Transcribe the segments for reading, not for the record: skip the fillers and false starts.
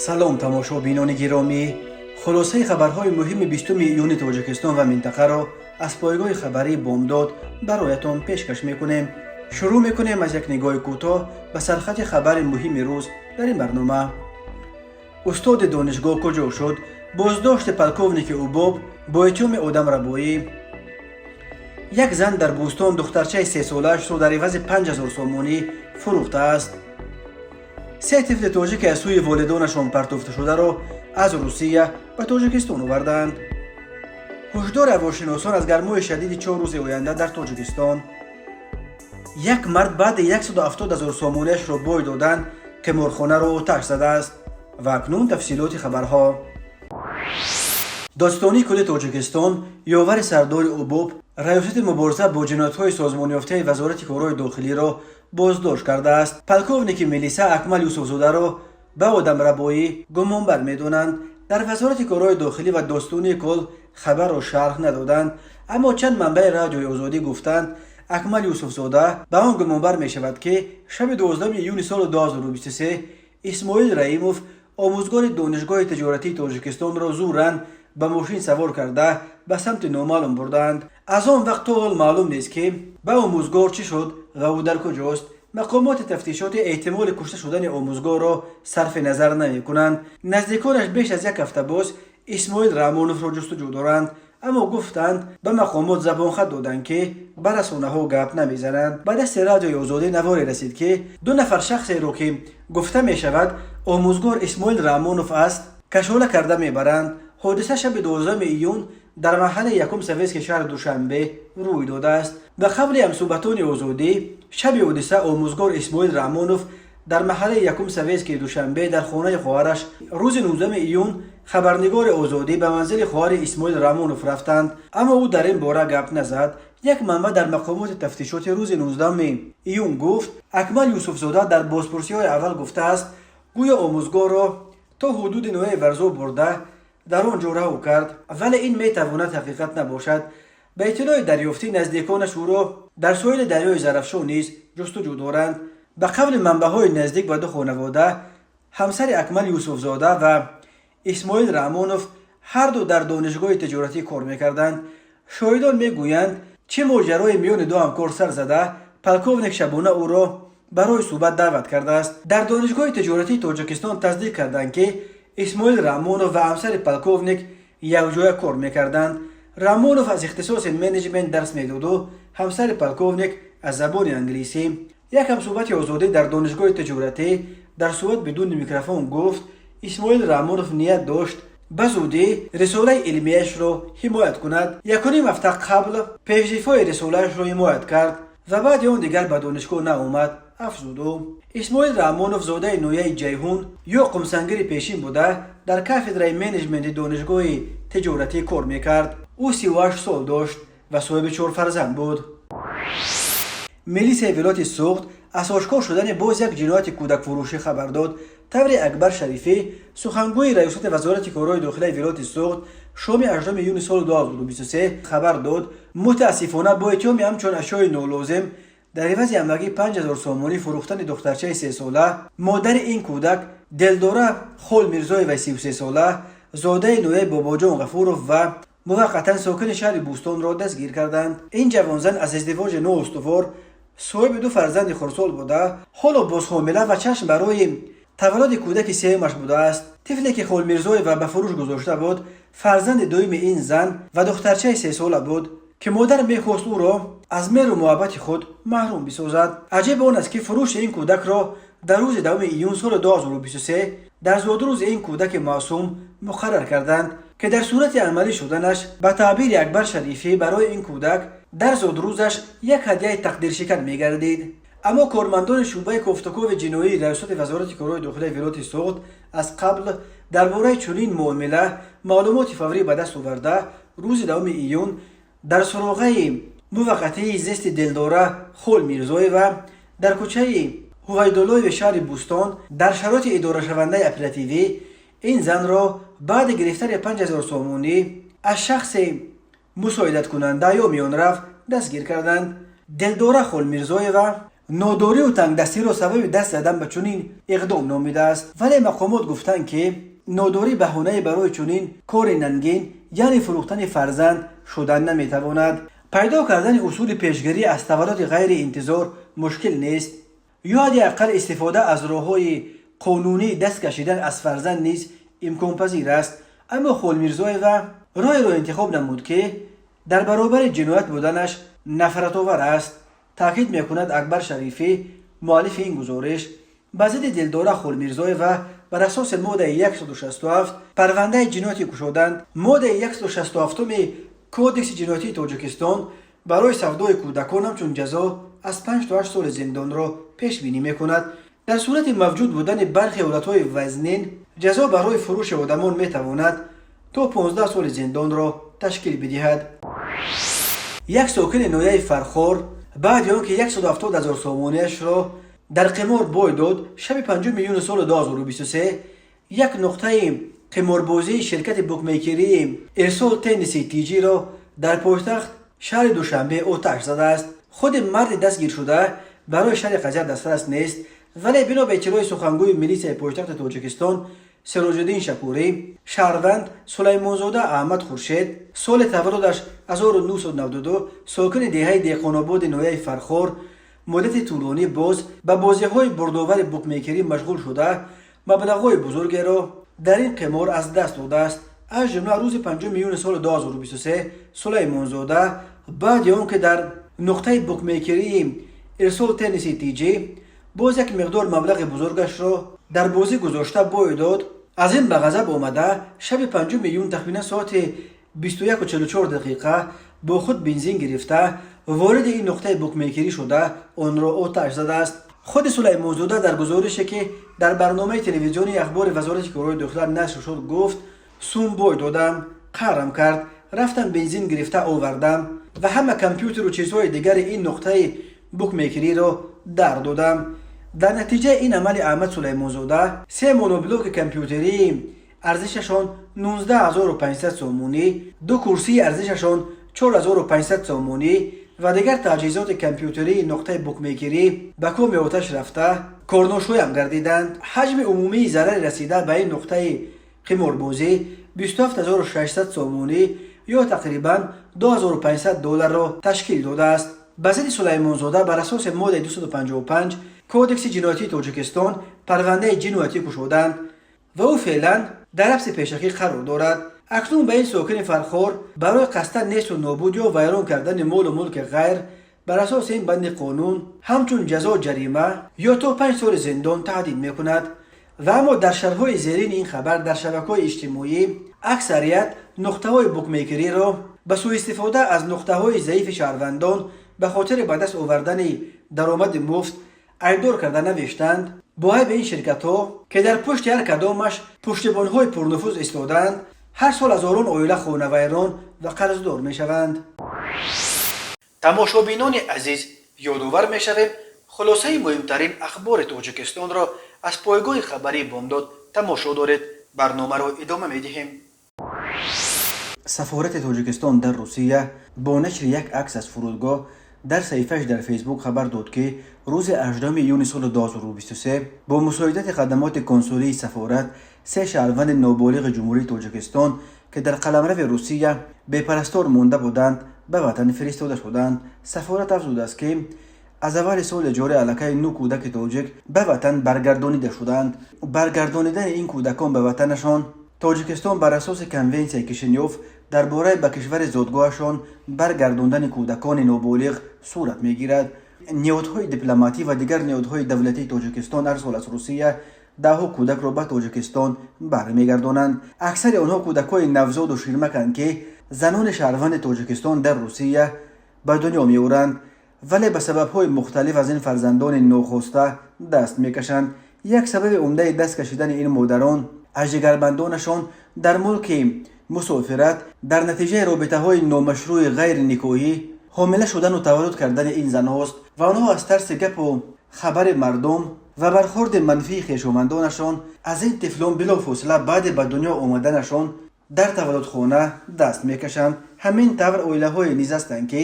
Салом, тамошобинони гиромӣ! Хулосаи хабарҳои муҳими 20 июни Тоҷикистон ва минтақаро аз пойгоҳи хабарии «Бомдод» бароятон пешкаш мекунем. Шурӯъ мекунем аз як нигоҳи кӯтоҳ ба сархати хабари муҳими рӯз дар ин барнома. Устоди донишгоҳ куҷо шуд? Боздошти полковники УБОП бо иттиҳоми одамрабоӣ. Як зан дар Бӯстон духтарчаи 3-солаашро дар ивази 5000 сомонӣ фурӯхтааст. Се тифли тоҷике аз сӯи волидонашон партофташударо аз Русия ба Тоҷикистон оварданд. Ҳушдори ҳавошиносон аз гармои шадиди 4 рӯзи оянда дар Тоҷикистон. Як мард баъди 170 ҳазор сомониашро бой додан қиморхонаро оташ задааст. Ва акнун тафсилоти хабарҳо. Додситонии кулли Тоҷикистон ёвари сардори УБОП, Раёсати мубориза бо ҷиноятҳои созмонёфтаи Вазорати корҳои дохилиро боздошт кардааст. Полковники милиса Акмал Юсуфзодаро ба одамрабоӣ гумонбар медонанд. Дар Вазорати корҳои дохилӣ ва додситонии кул хабарро шарҳ надоданд, аммо чанд манбаи Радиои Озодӣ гуфтанд, Акмал Юсуфзода ба он гумонбар мешавад, ки шаби 12 июни соли 2023 Исмоил Раимов, омӯзгори Донишгоҳи тиҷоратии Тоҷикистонро зӯран ба мошин савор карда, ба самти номаълум бурданд. Аз он вақт то ҳол маълум нест, ки ба омӯзгор чӣ шуд ва ӯ дар куҷост. Мақомоти тафтишотӣ эҳтимоли кушта шудани омӯзгорро сарфи назар намекунанд. Наздиконаш беш аз як ҳафта боз Исмоил Раҳмоновро ҷустуҷӯ доранд, аммо гуфтанд, ба мақомот забонхат доданд, ки ба расонаҳо гап намезананд. Ба дасти Радиои Озодӣ наворе расид, ки ду нафар шахсеро, ки гуфта мешавад, омӯзгор Исмоил Раҳмонов аст, кашола карда мебаранд. Ҳодиса шаби 12 июн дар маҳаллаи Якум Советский шаҳри Душанбе рӯй додааст. Ба қавли ҳамсӯҳбатони Озодӣ, шаби ҳодиса омӯзгор Исмоил Раҳмонов дар маҳаллаи Якум Советский Душанбе дар хонаи хоҳараш. Рӯзи 19 июн хабарнигори Озодӣ ба манзили хоҳари Исмоил Раҳмонов рафтанд, аммо ӯ дар ин бора гап назад. Як манбаъ дар мақомоти тафтишоти рӯзи 19 июн гуфт, Акмал Юсуфзода дар бозпурсиҳои аввал гуфтааст, гӯё омӯзгорро то ҳудуди ноҳияи Варзоб бурда, дар он ҷо раҳо кард, вале ин метавонад ҳақиқат набошад. Ба иттилои дарёфтӣ, наздиконаш ӯро дар соҳили дарёи Зарафшон низ ҷустуҷӯ доранд. Ба қавли манбаъҳои наздик ба ду хонавода, ҳамсари Акмал Юсуфзода ва Исмоил Раҳмонов ҳарду дар Донишгоҳи тиҷоратӣ кор мекарданд. Шоҳидон мегӯянд, чӣ моҷарои миёни ду ҳамкор сар зада, полковник шабона ӯро барои суҳбат даъват кардааст. Дар Донишгоҳи тиҷоратии Тоҷикистон тасдиқ карданд, ки Исмоил Раҳмонов ва ҳамсари полковник якҷоя кор мекарданд. Раҳмонов аз ихтисоси менеҷмент дарс медоду ҳамсари полковник аз забони англисӣ. Як ҳамсӯҳбати Озодӣ дар Донишгоҳи тиҷоратӣ дар суҳбат бидуни микрофон гуфт, Исмоил Раҳмонов ният дошт ба зудӣ рисолаи илмияшро ҳимоят кунад. Якуним ҳафта қабл пешдифои рисолаашро ҳимоят кард ва баъди он дигар ба донишгоҳ наомад, афзуд ӯ. Исмоил Раҳмонов зодаи ноҳияи Ҷайҳун ё Қумсангири пешин буда, дар кафедраи менеҷменти Донишгоҳи тиҷоратӣ кор мекард. Ӯ 38 сол дошт ва соҳиби чор фарзанд буд. Милисияи вилояти Суғд аз ошкор шудани боз як ҷинояти кӯдакфурӯшӣ хабар дод. Тавре Акбар Шарифӣ, сухангӯи Раёсати Вазорати корҳои дохилаи вилояти Суғд, шоми 8 июни соли 2023 хабар дод, мутаассифона, бо иттиҳоми ҳамчун ашёи нолозим дар ивази ҳамагӣ 5000 сомонӣ фурӯхтани духтарчаи 3-сола, модари ин кӯдак Делдора Холмирзоева, 33-сола, зодаи ноҳияи Бобоҷон Ғафуров ва муваққатан сокини шаҳри Бӯстонро дастгир карданд. Ин ҷавонзан аз издивоҷи ноустувор соҳиби ду фарзанди хурдсол буда, ҳоло боз ҳомила ва чашм барои таваллуди кӯдаки сеюмаш будааст. Тифле, ки Холмирзоева ба фурӯш гузошта буд, фарзанди дуюми ин зан ва духтарчаи 3-сола буд, ки модар мехост ӯро аз меҳру муҳаббати худ маҳрум бисозад. Аҷиб он аст, ки фурӯши ин кӯдакро дар рӯзи 10 июн соли 2023 дар зодрӯзи ин кӯдаки маъсум муқаррар карданд, ки дар сурати амалӣ шуданаш, ба таъбири Акбар Шарифӣ, барои ин кӯдак дар зодрӯзаш як ҳадияи тақдиршикан мегардид. Аммо кормандони шӯъбаи кофтукови ҷиноии Раёсати Вазорати корҳои дохилаи вилояти Суғд аз қабл дар бораи чунин муомила маълумоти фаврӣ ба даст оварда, рӯзи 10 июн дар суроғаи муваққатии зисти Делдора Холмирзоева дар кӯчаи Ҳувайдуллоеви шаҳри Бӯстон дар шароити идорашавандаи оперативӣ ин занро баъди гирифтани 5000 сомонӣ аз шахси мусоидаткунанда ё миёнрав дастгир карданд. Делдора Холмирзоева Нодориву тангдастиро сабаби даст задан ба чунин иқдом номидааст. Вале мақомот гуфтанд, ки нодорӣ баҳонае барои чунин кори нангин, яъне фурӯхтани фарзанд, шудан наметавонад. Пайдо кардани усули пешгирӣ аз таваллуди ғайриинтизор мушкил нест ё ҳадди ақал истифода аз роҳҳои қонунии даст кашидан аз фарзанд низ имконпазир аст. Аммо Холмирзоева роҳеро интихоб намуд, ки дар баробари ҷиноят буданаш нафратовар аст, таъкид мекунад Акбар Шарифӣ, муаллифи ин гузориш. Ба зидди Дилдора Холмирзоева бар асоси моддаи 167 парвандаи ҷиноятӣ кушоданд. Моддаи 167-уми Кодекси ҷиноятии Тоҷикистон барои савдои кӯдакон ҳамчун ҷазо аз 5 то 8 соли зиндонро пешбинӣ мекунад. Дар сурати мавҷуд будани бархе ҳолатҳои вазнин, ҷазо барои фурӯши одамон метавонад то 15 соли зиндонро ташкил бидиҳад. Як сокини ноҳияи Фархор баъди он ки 170 ҳазор сомониашро дар қимор бой дод, шаби 5 июни соли 2023 як нуқтаи қиморбозии ширкати букмекерии Ирсол Тенниси Тиҷиро дар пойтахт, шаҳри Душанбе, оташ задааст. Худи марди дастгиршуда барои шарҳи қазия дастрас нест, вале бино ба иттилои сухангӯи милисияи пойтахти Тоҷикистон Сироҷиддин Шакурӣ, шаҳрванд Сулаймонзода Аҳмад Хуршед, соли таваллудаш 1992, сокини деҳаи Деҳқонободи ноҳияи Фархор, муддати тӯлонӣ боз ба бозиҳои бурдовари букмекерӣ машғул шуда, маблағҳои бузургеро дар ин қимор аз даст додааст. Аз ҷумла рӯзи 5 июни соли 2023 Сулаймонзода баъди он ки дар нуқтаи букмекерии Ирсол Тенниси Тиҷӣ боз як миқдор маблағи бузургашро дар бозӣ гузошта бой дод, аз ин ба ғазаб омада, шаби 5 июн тахминан соати 21:44 бо худ бензин гирифта, вориди ин нуқтаи букмекерӣ шуда, онро оташ задааст. Худи Сулаймонзода дар гузорише, ки дар барномаи телевизионии Ахбори Вазорати корҳои дохила нашр шуд, гуфт: «Сум бой додам, қаҳрам кард, рафтам, бензин гирифта овардам ва ҳама компютеру чизҳои дигари ин нуқтаи букмекериро дар додам». Дар натиҷаи ин амали Аҳмад Сулаймонзода се моноблоки компютерии арзишашон 19 500 сомонӣ, ду курсии арзишашон 4500 сомонӣ ва дигар таҷҳизоти компютерии нуқтаи букмекерӣ ба коми оташ рафта, корношоям гардиданд. Ҳаҷми умумии зарари расида ба ин нуқтаи қиморбозӣ 27 600 сомонӣ ё тақрибан 2500 долларро ташкил додааст. Ба зидди Сулаймонзода бар асоси моддаи 255 Кодекси ҷиноятии Тоҷикистон парвандаи ҷиноятӣ кушоданд ва ӯ феълан дар ҳабси пешакӣ қарор дорад. Акнун ба ин сокини Фархор барои қасдан несту нобуд ё вайрон кардани молу мулки ғайр бар асоси ин банди қонун ҳамчун ҷазо ҷарима ё то 5 соли зиндон таҳдид мекунад. Ва аммо дар шарҳҳои зерини ин хабар дар шабакаҳои иҷтимоӣ аксарият нуқтаҳои букмекериро ба сӯистифода аз нуқтаҳои заифи шаҳрвандон ба хотири ба даст овардани даромади муфт айбдор карда навиштанд: «Бо айби ин ширкатҳо, ки дар пушти ҳар кадомаш пуштибонҳои пурнуфуз истодаанд, ҳар сол ҳазорон оила хонавайрон ва қарздор мешаванд». Тамошобинони азиз, ёдовар мешавем, хулосаи муҳимтарин ахбори Тоҷикистонро аз пойгоҳи хабарии Бомдод тамошо доред. Барномаро идома медиҳем. Сафорати Тоҷикистон дар Русия бо нашри як акс аз фурудгоҳ дар саҳифааш дар Фейсбук хабар дод, ки рӯзи 18 июни соли 2023 бо мусоидати хадамоти консулии сафорат се шаҳрванди ноболиғи Ҷумҳурии Тоҷикистон, ки дар қаламрави Русия бепарастор монда буданд, ба ватан фиристода шуданд. Сафорат афзудааст, ки аз аввали соли ҷорӣ аллакай нӯ кӯдаки тоҷик ба ватан баргардонида шуданд. Баргардонидани ин кӯдакон ба ватанашон Тоҷикистон бар асоси Конвенсияи Кишинёв дар бораи ба кишвари зодгоҳашон баргардондани кӯдакони ноболиғ сурат мегирад. Ниҳодҳои дипломатӣ ва дигар ниҳодҳои давлатии Тоҷикистон ҳар сол аз Русия даҳҳо кӯдакро ба Тоҷикистон бармегардонанд. Аксари онҳо кӯдакҳои навзоду ширмаканд, ки занони шаҳрванди Тоҷикистон дар Русия ба дунё меоранд, вале ба сабабҳои мухталиф аз ин фарзандони нохоста даст мекашанд. Як сабаби умдаи даст кашидани ин модарон аз ҷигарбандонашон дар мулки мусофират дар натиҷаи робитаҳои номашрӯи ғайри никоҳӣ ҳомила шудану таваллуд кардани ин занҳост ва онҳо аз тарси гапу хабари мардум ва бархӯрди манфии хешовандонашон аз ин тифлон билофосила баъди ба дунё омаданашон дар таваллудхона даст мекашанд. Ҳамин тавр оилаҳое низ ҳастанд, ки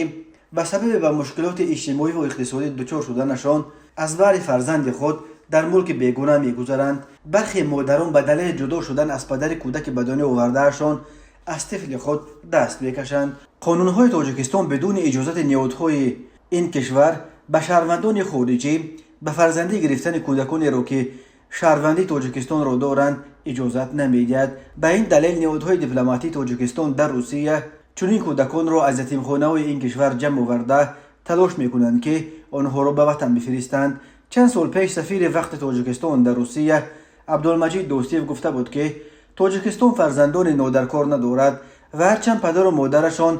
ба сабаби ба мушкилоти иҷтимоӣ ва иқтисодӣ дучор шуданашон Аз баҳри фарзанди худ дар мулки бегуна мегузаранд. Бархе модарон ба далели ҷудо шудан аз падари кӯдаки ба дунё овардаашон аз тифли худ даст мекашанд. Қонунҳои Тоҷикистон бидуни иҷозати ниҳодҳои ин кишвар ба шаҳрвандони хориҷӣ ба фарзандӣ гирифтани кӯдаконеро, ки шаҳрвандии Тоҷикистонро доранд, иҷозат намедиҳад. Ба ин далел ниҳодҳои дипломатии Тоҷикистон дар Русия чунин кӯдаконро аз ятимхонаҳои ин кишвар ҷамъ оварда, талош мекунанд, ки онҳоро ба ватан бифиристанд. Чанд сол пеш сафири вақти Тоҷикистон дар Русия Абдулмаҷид Дӯстиев гуфта буд, ки Тоҷикистон фарзандони нодаркор надорад ва ҳарчанд падару модарашон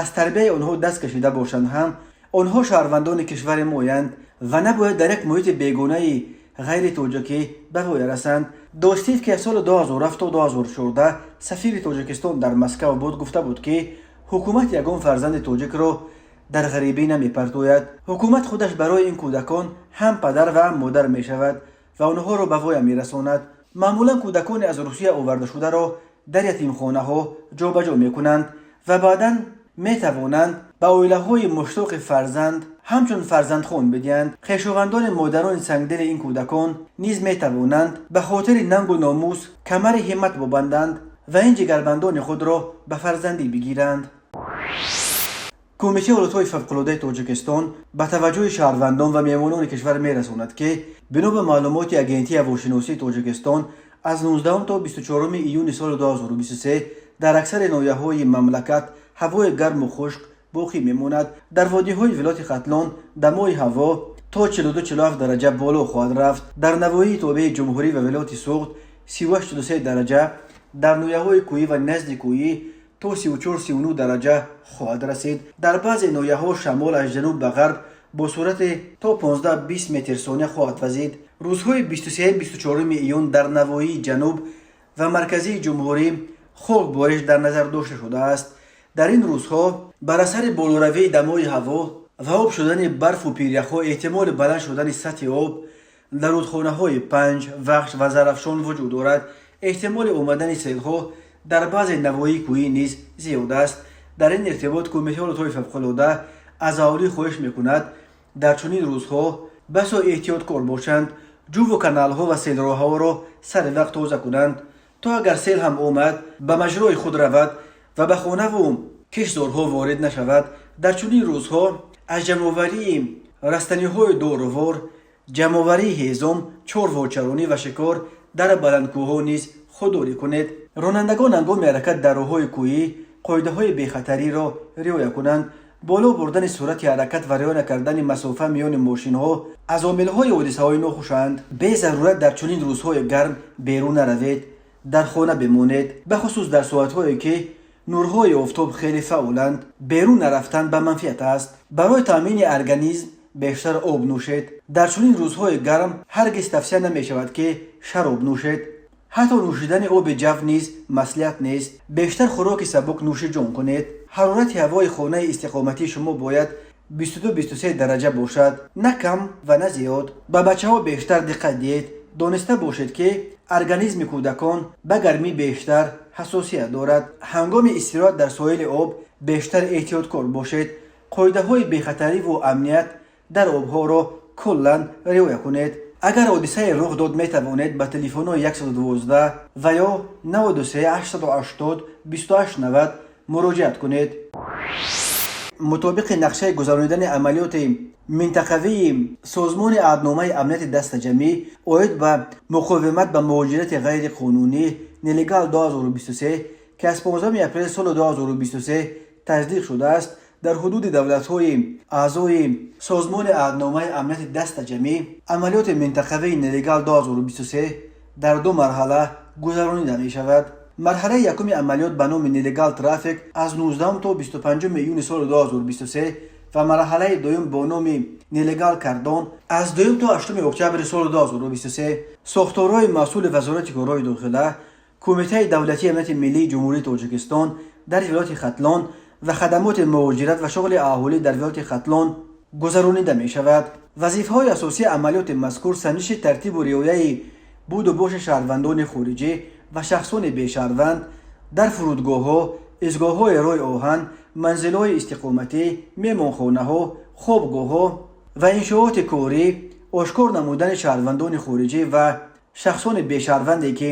аз тарбияи онҳо даст кашида бошанд ҳам, онҳо шаҳрвандони кишвари моянд ва набояд дар як муҳити бегонаи ғайри тоҷикӣ ба воя расанд. Дӯстиев, ки аз соли 2007 то 2014 сафири Тоҷикистон дар Москав буд, гуфта буд, ки ҳукумат ягон фарзанди тоҷикро дар ғарибӣ намепартояд. Ҳукумат худаш барои ин кӯдакон ҳам падар ва ҳам модар мешавад ва онҳоро ба воя мерасонад. Маъмулан кӯдаконе аз Русия овардашударо дар ятимхонаҳо ҷобаҷо мекунанд ва баъдан метавонанд ба оилаҳои муштоқи фарзанд ҳамчун фарзандхон бидиҳанд. Хешовандони модарони сангдили ин кӯдакон низ метавонанд ба хотири нангу номус камари ҳиммат бубанданд ва ин ҷигарбандони худро ба фарзандӣ бигиранд. Кумитаи ҳолатҳои фавқулодаи Тоҷикистон ба таваҷҷӯҳи шаҳрвандон ва меҳмонони кишвар мерасонад, ки бино ба маълумоти Агентии ҳавошиносии Тоҷикистон аз 19 то 24 июни соли 2023 дар аксари ноҳияҳои мамлакат ҳавои гарму хушк боқӣ мемонад. Дар водиҳои вилояти Хатлон дамои ҳаво то 42-47 дараҷа боло хоҳад рафт. Дар навоҳии тобеи ҷумҳурӣ ва вилояти Суғд 38-43 дараҷа, дар ноҳияҳои кӯҳӣ ва назди кӯҳӣ то 34-39 дараҷа хоҳад расид. Дар баъзе ноҳияҳо шамол аз ҷануб ба ғарб бо суръати то 15-20 метр сония хоҳад вазид. Рӯзҳои 23-24 июн дар навоҳии ҷануб ва марказии ҷумҳурӣ хокбориш дар назар дошта шудааст. Дар ин рӯзҳо бар асари болоравии дамои ҳаво ва об шудани барфу пиряхҳо эҳтимоли баланд шудани сатҳи об дар рудхонаҳои Панҷ, Вахш ва Зарафшон вуҷуд дорад. Эҳтимоли омадани селҳо дар баъзе навоҳии кӯҳӣ низ зиёд аст. Дар ин иртибот Кумитаи ҳолатҳои фавқулода аз аҳолӣ хоҳиш мекунад, дар чунин рӯзҳо басо эҳтиёткор бошанд, ҷуву каналҳо ва селроҳҳоро сари вақт тоза кунанд, то агар сел ҳам омад, ба маҷрои худ равад ва ба хонаву киштзорҳо ворид нашавад. Дар чунин рӯзҳо аз ҷамъоварии растаниҳои дорувор, ҷамъоварии ҳезум, чорвочаронӣ ва шикор дар баландкӯҳҳо низ худдорӣ кунед. Ронандагон ҳангоми ҳаракат дар роҳҳои кӯҳӣ қоидаҳои бехатариро риоя кунанд. Боло бурдани суръати ҳаракат ва риоя накардани масофа миёни мошинҳо аз омилҳои ҳодисаҳои нохушанд. Безарурат дар чунин рӯзҳои гарм берун наравед, дар хона бимонед. Бахусус дар соатҳое, ки нурҳои офтоб хеле фаъоланд, берун нарафтан ба манфиат аст. Барои таъмини организм бештар об нӯшед. Дар чунин рӯзҳои гарм ҳаргиз тавсия намешавад, ки шароб нӯшед. Ҳатто нӯшидани оби ҷав низ маслиҳат нест. Бештар хӯроки сабук нӯши ҷон кунед. Ҳарорати ҳавои хонаи истиқоматии шумо бояд 22-23 дараҷа бошад, на кам ва на зиёд. Ба бачаҳо бештар диққат диҳед. Дониста бошед, ки организми кӯдакон ба гармӣ бештар ҳассосият дорад. Ҳангоми истироҳат дар соҳили об бештар эҳтиёткор бошед. Қоидаҳои бехатариву амният дар обҳоро куллан риоя кунед. Агар ҳодисае рух дод, метавонед ба телефонҳои 112 ва ё 93 880 28 90 муроҷиат кунед. Мутобиқи нақшаи гузаронидани амалиёти минтақавии Созмони Аҳдномаи амнияти дастаҷамъӣ оид ба муқовимат ба муҳоҷирати ғайриқонунӣ «Нелегал 2023», ки аз 15 апрели соли 2023 тасдиқ шудааст, дар ҳудуди давлатҳои аъзои Созмони Аҳдномаи амнияти дастаҷамъӣ амалиёти минтақавии «Нелегал 2023» дар ду марҳала гузаронида мешавад. Марҳалаи якуми амалиёт ба номи «Нелегал трафик» аз 19 то 25 июни соли 2023 ва марҳалаи дуюм бо номи «Нелегал кордон» аз 2 то 8 октябри соли 2023 сохторҳои масъули Вазорати корҳои дохила, Кумитаи давлатии амнияти миллии Ҷумҳурии Тоҷикистон дар вилояти Хатлон ва хадамоти муҳоҷират ва шуғли аҳолӣ дар вилояти Хатлон гузаронида мешавад. Вазифаҳои асосии амалиёти мазкур санҷиши тартибу риояи буду боши шаҳрвандони хориҷӣ ва шахсони бешаҳрванд дар фурудгоҳҳо, истгоҳҳои роҳи оҳан, манзилҳои истиқоматӣ, меҳмонхонаҳо, хобгоҳҳо ва иншооти корӣ, ошкор намудани шаҳрвандони хориҷӣ ва шахсони бешаҳрванде, ки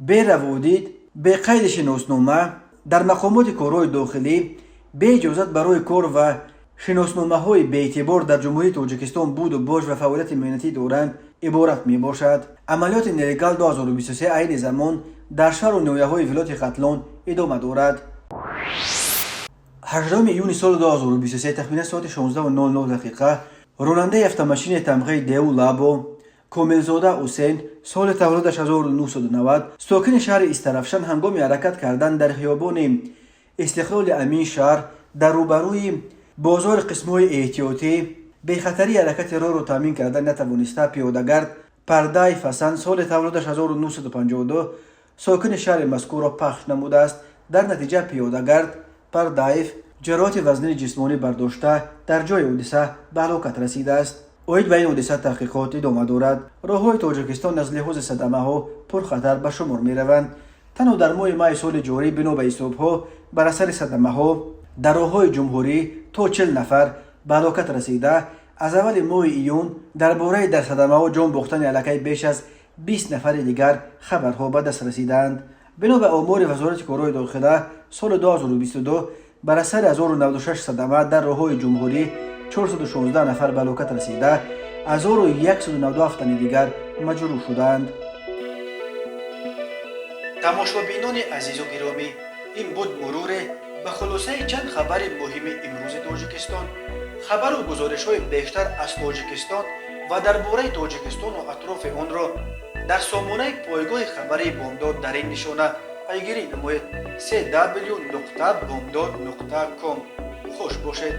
бераводид, бе қайди шиноснома дар мақомоти корҳои дохилӣ, бе иҷозат барои кор ва шиносномаҳои беэътибор дар Ҷумҳурии Тоҷикистон буду бош ва фаъолияти меҳнатӣ доранд, иборат мебошад. Амалиёти «Нелегал 2023» айни замон дар шаҳру ноҳияҳои вилояти Хатлон идома дорад. 8 июни соли 2023, тахминан соати 16:00 дақиқа, ронандаи автомашинаи тамғаи Деу Лабо Комилзода Ҳусейн, соли таваллудаш 1990, сокини шаҳри Истаравшан, ҳангоми ҳаракат кардан дар хиёбони Истиқлоли амин шаҳр дар рӯбарӯи бозори қисмҳои эҳтиётӣ бехатарии ҳаракати роҳро таъмин карда натавониста, пиёдагард Пардаев Ҳасан, соли таваллудаш 1952, сокини шаҳри мазкурро пахш намудааст. Дар натиҷа пиёдагард Пардаев ҷароҳати вазнини ҷисмонӣ бардошта, дар ҷои ҳодиса ба ҳалокат расидааст. Оид ба ин ҳодиса таҳқиқот идома дорад. Роҳҳои Тоҷикистон аз лиҳози садамаҳо пурхатар ба шумор мераванд. Танҳо дар моҳи майи соли ҷорӣ, бино ба ҳисобҳо, бар асари садамаҳо дар роҳҳои ҷумҳурӣ то 40 нафар ба ҳалокат расида, аз аввали моҳи июн дар бораи дар садамаҳо ҷон бохтани аллакай беш аз 20 нафари дигар хабарҳо ба даст расидаанд. Бино ба омори Вазорати корҳои дохила, соли 2022 бар асари 1096 садама дар роҳҳои ҷумҳурӣ 416 нафар ба ҳалокат расида, 1197 тани дигар маҷрӯҳ шуданд. Тамошобинони азизу гиромӣ, ин буд муруре ба хулосаи чанд хабари муҳими имрӯзи Тоҷикистон. Хабару гузоришҳои бештар аз Тоҷикистон ва дар бораи Тоҷикистону атрофи онро дар сомонаи пойгоҳи хабарии Бомдод дар ин нишона пайгирӣ намоед: cw.bomdod.com. Хуш бошед.